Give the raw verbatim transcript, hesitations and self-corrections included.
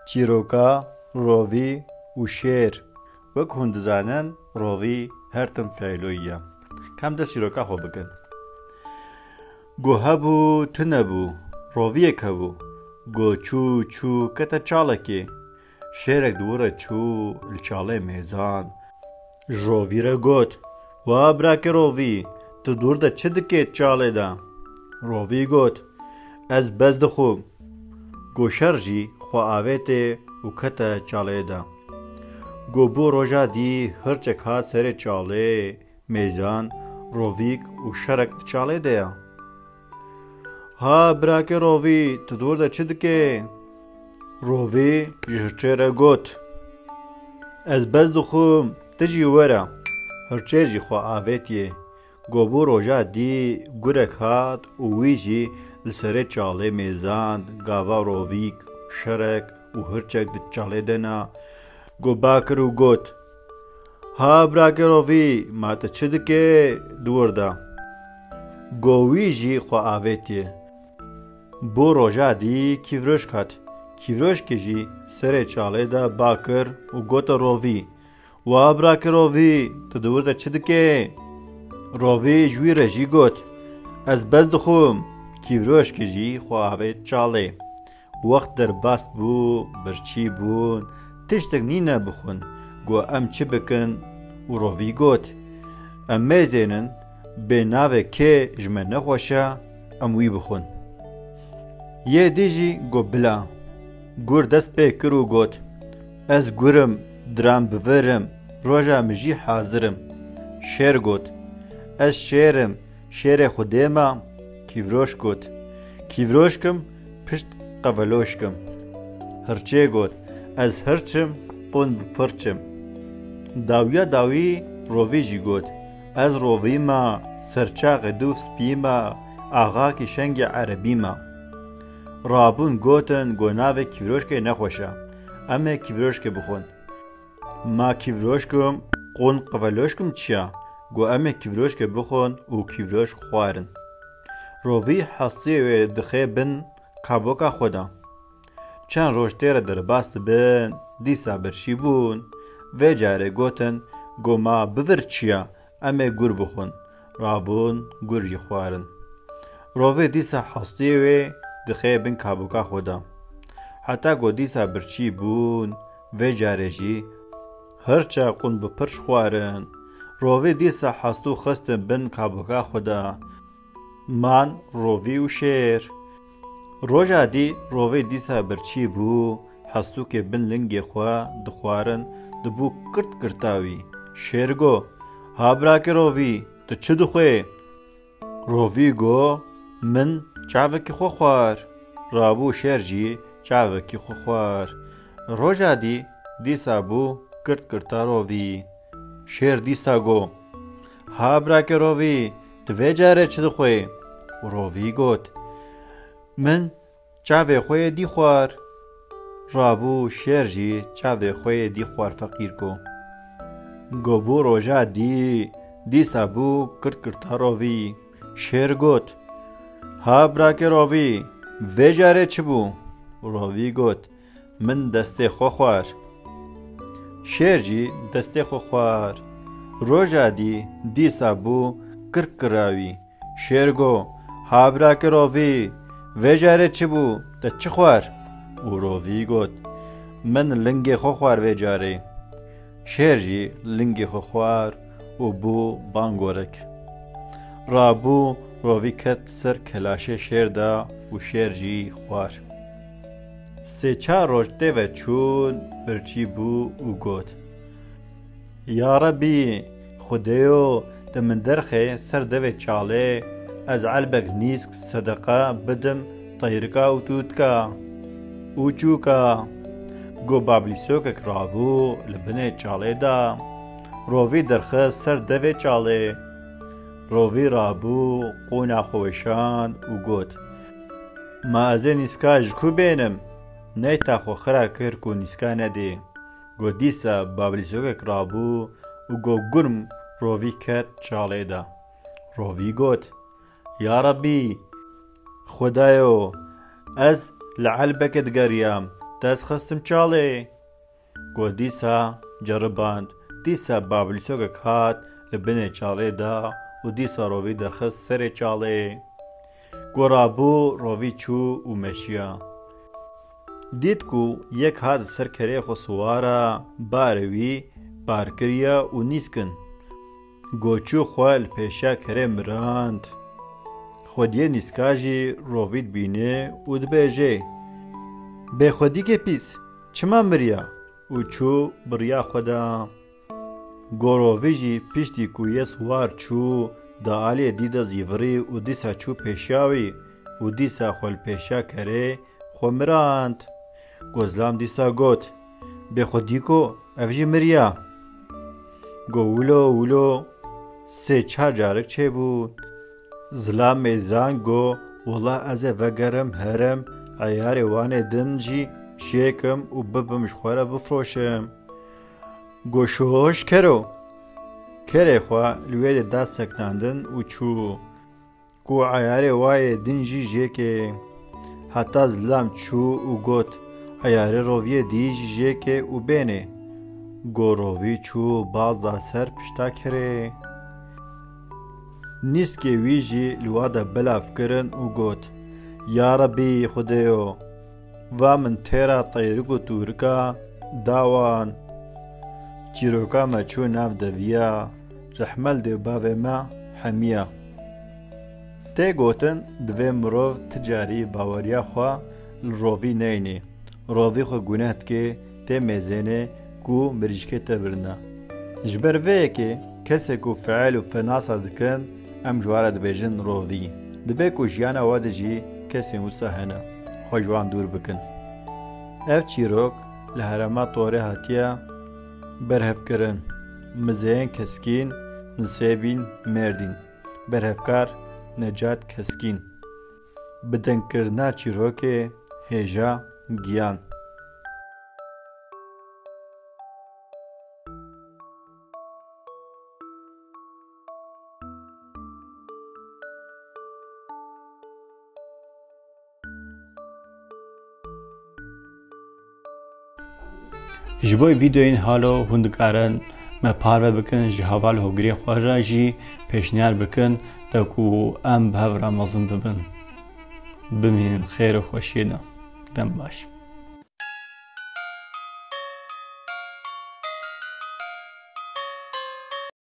Çîroka rovî û şêr. Wek hûn dizanin, rovî her tim feyloyî ye. Ka em dest çîroka xwe bikin. Go hebû, tune bû, roviyek hebû. Go çû, çû, kete çalekê. Şêrek di wir re çû, li çalê mêzan. Ji rovî re got, "Wa birakê rovî, tu dûr de çi dikê çalê de?" Rovî got, "Ez bez dixwim." Go şêr jî xwe avêtê û kete çalê de. Go bû roja dî hirçek hat serê çalê, mêzan, rovîk û şêrek di çalê de ya. "Ha birakê rovî, tu dûr de çi dikê?" Rovî ji hirçê re got, "Ez bez dixwim, tu jî were." Hirçê jî xwe avêtiye. Go bû roja dî gurek hat û wî jî li serê çalê mêzan, gava rovîk, şêrek û hirçek di çalê de na. Go bakir û got, "Ha birakê rovî, ma tu çi dikê di wir de?" Go wî jî xwe avêtiye. Bû roja dî kîvroşk hat. Kîvroşkê jî serê çalê de bakir û gote rovî, "Wa birakê rovî, tu di wir de çi dikê?" Rovî ji wî re jî got, "Ez bez dixwim." Kîvroşkê jî xwe avêt çalê. Wext derbas bû, birçî bûn, tiştek nîne bixwin. Go, "Em çi bikin?" Û rovî got, "Em mêzênin, bê navê kê ji me nexweş e, em wî bixwin." Yê dî jî go, "Bila." Gur dest pê kir û got, "Ez gur im, diran bi vir im, roja min jî hazir im." Şêr got, "Ez şêr im, şêrê Xwedê me." Kîvroşk got, "Kîvroşk im, pişt qeveloşk im." Hirçê got, "Ez hirç im, qûn bi pirç im." Dawiya dawî rovî jî got, "Ez rovî me, serçaxê dûv spî me, axakî şengê erebî me." Rabûn gotin, "Go navê kîvroşkê nexweş e. Em ê kîvroşkê bixwin." "Ma kîvroşkim, qûn qeveloşkim çi ya?" Go, "Em ê kîvroşkê bixwin û kîvroşk xwarin." Rovî hestiyê wê dixê bin kaboka xwe de. Çend roj tê re derbas dibin, dîsa birçî bûn. Vê carê gotin, "Go ma bivir çi ya, em ê gur bixwin." Rabûn gur jî xwarin. Rovî dîsa hestiyê wê dixê bin kaboka xwe de. Heta ku dîsa birçî bûn, vê carê jî hirça qûn bi pirç xwarin. Rovî dîsa hestû xistin bin kaboka xwe de. Man rovî û şêr. Roja dî rovî dîsa birçî bû, hestûkê bin lingê xwe dixwarin, dibû kirt kirta wî. Şêr go, "Ha birakê rovî, tu çi dixwê?" Rovî go, "Min çavekî xwe xwar." Rabû şêr jî çavekî xwe xwar. Roja dî dîsa bû kirt kirta rovî. Şêr dîsa go, "Ha birakê rovî, tu vê carê çi dixwê?" Rovî got, "Min çavê xwe yê dî xwar." Rabû şêr jî çavê xwe yê dî xwar feqîr go. Go bû roja dî, dîsa bû kirt kirta rovî. Şêr got, "Ha birakê rovî, vê carê çi bû?" Rovî got, "Min destê xwe xwar." Şêr jî destê xwe xwar. Roja dî dîsa bû kirk kirawî. Şêr go, "Ha birakê rovî, vê carê çi bû? Te çi xwar?" Û rovî got, "Min lingê xwe xwar vê carê." Şêr jî lingê xwe xwar û bû bangorek. Rabû rovî ket ser kelaşê şêr de û şêr jî xwar. Sê çar roj tê ve çûn, birçî bû û got, "Ya Rebî, Xwedêyo, te min derxê ser devê çalê, ez elbek nîsk sedeqe bidim teyrika û tûtka û çûka." Go bablîsokek rabû li binê çalê de, rovî derxist ser devê çalê. Rovî rabû, qûna xwe weşand û got, "Ma ez ê nîska ji ku bênim?" Neyta xwe xira kir ku nîska nedê. Go dîsa bablîsokek rabû û go gurm rovî ket çalê de. Rovî got, "Ya Rebî, Xwedayo, ez li elbekê digeriyam, Dest xistim çalê. Go dîsa ceriband. Dîsa bablîsokek hat li binê çalê da û dîsa rovî derxist serê çalê. Go rabû, rovî çû û meşiya. Dît ku yek hat ser kerê xwe siwara, barê wî bar kiriya û nîskin. Go çû xwe li pêşiya kerê mirand. Xwediyê nîska jî rovî dibîne û dibêje, Bêxwedîkê pîs, çima miriya? Û çû bi riya xwe de. Go rovî jî piştî ku yê siwar çû, di aliyê dî de zîvirî û dîsa çû pêşiya wî û dîsa xwe li pêşiya kerê xwe mirand. Go zilam dîsa got, Bêxwedîko, ev jî miriya. Go wilo wilo sê çar carik çêbû. Zilamê zan go, Wela ez ê vegerim herim, eyarê wanê din jî jêkim û bibim ji xwe re bifroşim. Go şoş kero. Kerê xwe li wê de da seknandin û çû. Ku eyarê wayê din jî jêkê. Heta zilam çû û got, Eyarê roviyê dî jî jêkê û bênê. Go rovî çû baz da ser pişta kerê. Nîskê wî jî li wa de belav kirin û got, Ya Rebî Xwedêyo, va min têra teyrik û tûrika da wan. Çîroka me çû nav deviya, rehmel dê bavê me hemiya. Tê gotin, divê mirov ti carî baweriya xwe li rovî neyne. Rovî xwe guneh dike, tê mêzêne ku mirîşkê te birina. Ji ber vê yekê kesê ku fiil û finasa dikin, em ji wan re dibêjin rovî. Dibe ku jiyana we de jî kesên wisa hene, xwe ji wan dûr bikin. Ev çîrok li herêma Torê hatiye berhevkirin. Mizeyên Keskîn, Nisêbîn, Mêrdîn. Berhevkar, Necat Keskîn. Bi dengkirina çîrokê, Hêja Giyan. Ji bo vîdeoyên halo hûn dikarin me parve bikin, ji heval hogirê xwe re jî pêşniyar bikin, de ku em bi hev re mezin bibin. Bimînin xêr û xweşiyê de. Dem baş.